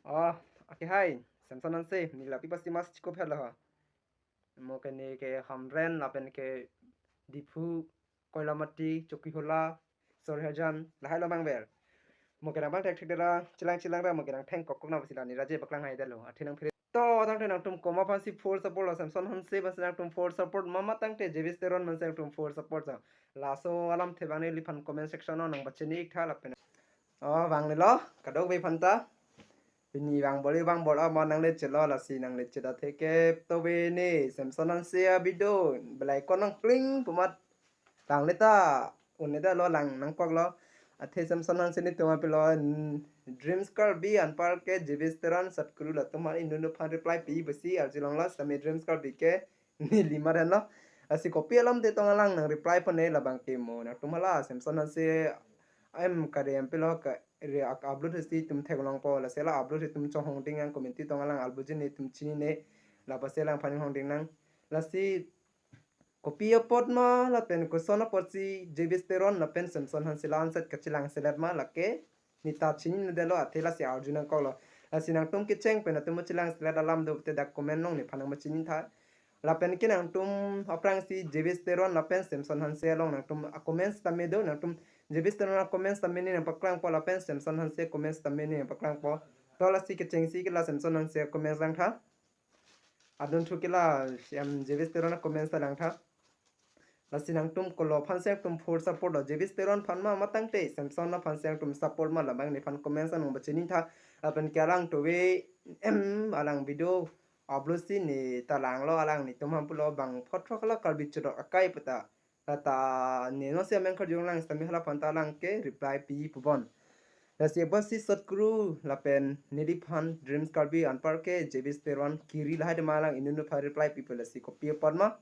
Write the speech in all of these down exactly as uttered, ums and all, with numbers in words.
Oh, okay, hai. Samson Hanse, neli lapu pasi mas chiko phelo ha. Mo ke ne ke Hamren, lapen ke Diphu, Koilamati, Chokihola, Sorhajan, lahai lo bang ber. Mo ke nang bang thek thek dera, chelang chelang ra, mo ke nang theng kok kok na pasi la neli raje paklang hai delo. Athe nang phere. To, tangte nangtum komat aphansi full support lo, Samson Hanse aphansi nangtum full support, mama tangte Jewish Teron aphansi nangtum full support sa. Laso alamthe bang neliphan comment section along nang pachini ik tha lapen. Oh, bang nelo, kadokave aphan ta. Pini bang bol, bang bol, ama nangle chelo lasi nangle cheda theke to be ne, Samson Hanse a-video, belai konang kling pumat. Lang le ta, un le ta lo lang nangkok lo. Athe Samson Hanse netum apilo, mm, Dreams Karbi anpar ke Jewish Teron Satguru latum aphan inut aphan reply pi besi arjulong lo, sami Dreams Karbi ke neli mar hen lo. Lasi kopi alamthe tong alang nang reply pon ne labang ke mo. Nangtum hala Samson Hanse em kare em pilo ka re ak upload si itum theklongpo, lasi la upload itum chonghong ding nang, comment tong alang albuji netum chinine, la pasi alangphan honghong ding nang. Lasi kopi apot ma lapen koson apotsi Jewish Teron lapen Samson Hanse la anset kachelang selet ma lake neta chinine delo, athe lasi arju nangkok lo. Lasi nangtum kecheng pen atum chelang selet alam do te dak comment along nephan nang pachini tha. Lapen ke nangtum aphrangsi Jewish Teron lapen Samson Hanse along nangtum a-comment tame do, nangtum Jewish Teron a-comment tame ne nang paklangpo lapen Samson Hanse comment tame ne nang paklangpo. To lasi kechengsi ke la Samson Hanse comment lang tha. Adon thu ke la, em, Jewish Teron a-comment ta lang tha. Lasi nangtum kolo aphansi nangtum full support lo, Jewish Teron aphan ma, mama tangte Samson aphansi nangtum support ma labang nephan comment along pachini tha. Lapen ke alang to be, em, alang video upload si neta lang lo, alang netum aphan pulo bang photphot hala Karbi chirok akai puta. Lata ne no si ameng karjong lang sami hala aphan ta alang ke reply pi pubon. Lasi apotsi Satguru lapen neliphan Dreams Karbi anpar ke Jewish Teron kiri lahai de ma alang inut aphan reply pi pu lasi kopi apot ma.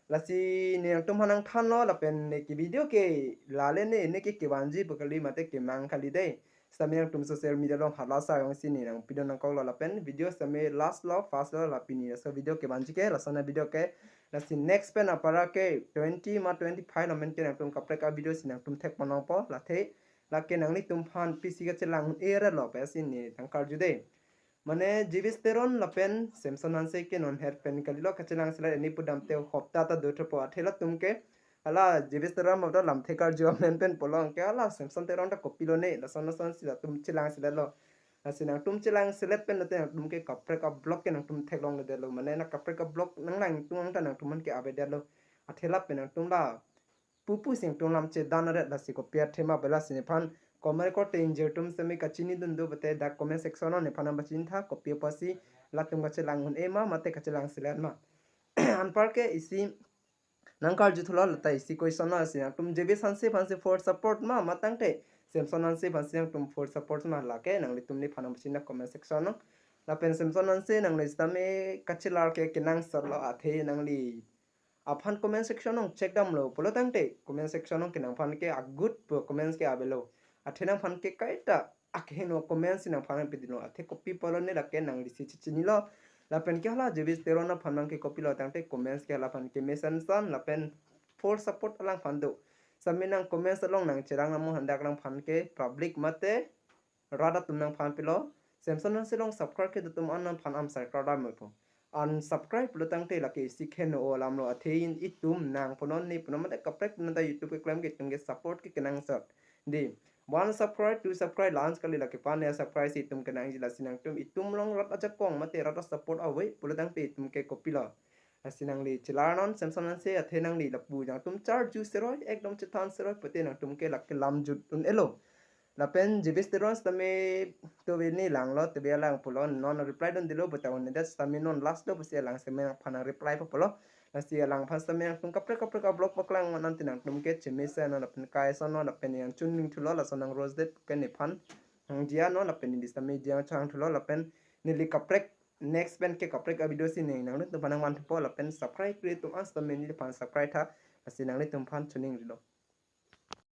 Lasi ne nangtum aphan nangthan lo lapen ne ke video ke lale ne, ne ke kevanji pu kali mate kemang kali de. Sami nangtum social media along hala sa yong si ne nang pidun nangkok lo lapen video sami last lo, first lo, la pini laso video kevanji ke, laso na video ke. Lasi next pen apara ke twenty ma twenty-five lo men ke nangtum kaprek a-video si nangtum thek pon nangpo, lathe lake nanglitum aphan pisi kachelang un-e ra lo pesi ne nang karju de. Mane Jewish Teron lapen Samson Hanse ke non her pen kali lo kachelang selet, ne pudam te hopta ta do thopo, athe latum ke hala Jewish Teron ma ta lamthe karju amen pen pulo ke hala Samson Teron ta kopi lo ne, lason lason si latum chelang selet lo. Lasi nangtum chelang selet pen lote nangtum ke kaprek a-vlog ke nangtum theklongle delo, mane na kaprek a-vlog nang langtung ta nangtum aphan ke ave delo. Athe lapen nangtum la pupu sing tung lam chedan aret lasi kopi athe ma bela si nephan comment ko te injir tum semi kachini dun do bete dak comment section along nephan nang pachini tha kopi apotsi latum kachelang un-e ma mate kachelang selet ma. Anpar ke isi nang karju thulo lata isi question na si nangtum Jewish Hanse aphansi full support ma, mama tangte Samson Hanse aphansi nangtum full support ma, lake nanglitum nephan nang pachini comment section along. Lapen Samson Hanse nangli sitame kachelar ke kenangsot lo, athe nangli aphan comment section along check damlo pulo tangte comment section along ke nangphan ke agut pu comments ke avelo. Athe nangphan ke kaita akheno comments nangphan pidunlo, athe kopi pulo ne lake nangli si chechinilo. Lapen ke hala Jewish Teron aphan nang ke kopi lo tangte comments ke hala aphan ke mesensan lapen full support alangphan do. Sami nang comments along nang cherang namo handak nangphan ke public mate rat atum nangphan pilo. Samson Hanse along subscribe ke do atum an nangphan am subscribe dam po. Unsubscribe lo tangte lake isi kheno alam lo, athe in itum nang punon ne punon mate kaprek punon ta YouTube ke klem ke itum ke support ke kenangsot. Di, one subscribe, two subscribe, la-an kali lake pan ya subscribe si itum kenangji, lasi nangtum itum along rat ajakong mate rat a-support ave pulo tangte itum ke kopi lo. Lasi nangli chelar non Samson Hanse, athe nangli lapu nangtum charju seroi, ekdom chethan seroi pute nangtum ke lake lam jut un-elo. Lapen Jewish Teron sitame to be ne lang lo, to be alang pulo, non reply dun dilo, but awan ne sitame non last lo pusi alang sitame nangphan reply po pulo. Lasi alangphan sitame nangtum kaprek kaprek a-vlog paklang non ante nangtum ke chemesa non lapen kaisa non lapen yang chun ning thulo, laso nang Rose Date ke nephan nang dia non lapen neli sitame dia chang thulo lapen neli kaprek next pen ke kaprek a-video si ne nanglitum aphan nang man thupo lapen subscribe kri tum an sitame neliphan subscribe tha, lasi nanglitum aphan chuning rilo.